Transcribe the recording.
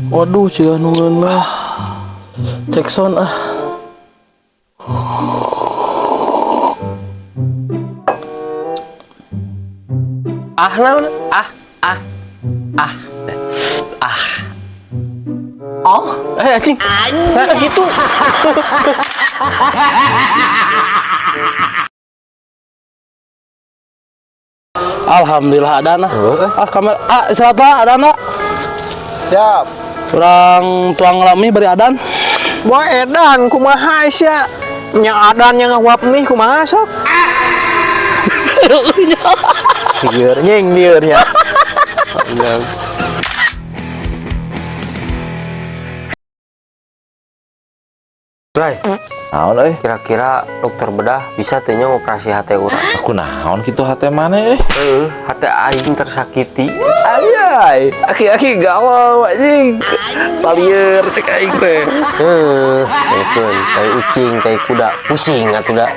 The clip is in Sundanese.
Waduh, ciga nu ngeunah. Cek sound ah. Ah, naon? Ah, ah, ah, ah. Oh, eh anjing. Nah, gitu. Alhamdulillah ada nah. Ah, kamar ah istirahat lah ada nah. Siap. Urang tuang lami bari adan. Wah, edan kumaha sia? Nya adan nya ngahuap nih kumaha sok? Lieur nying lieur nya. Bray, Naon euy? Kira-kira dokter bedah bisa teu nya ngoperasi hate urang? Aku naon kitu hate maneh eh? Heeh, hate aing tersakiti. Ayai, aki-aki galau anjing. Palieur cek aing teh. Heuh, teukeun tai ucing, tai kuda, pusing atuh da.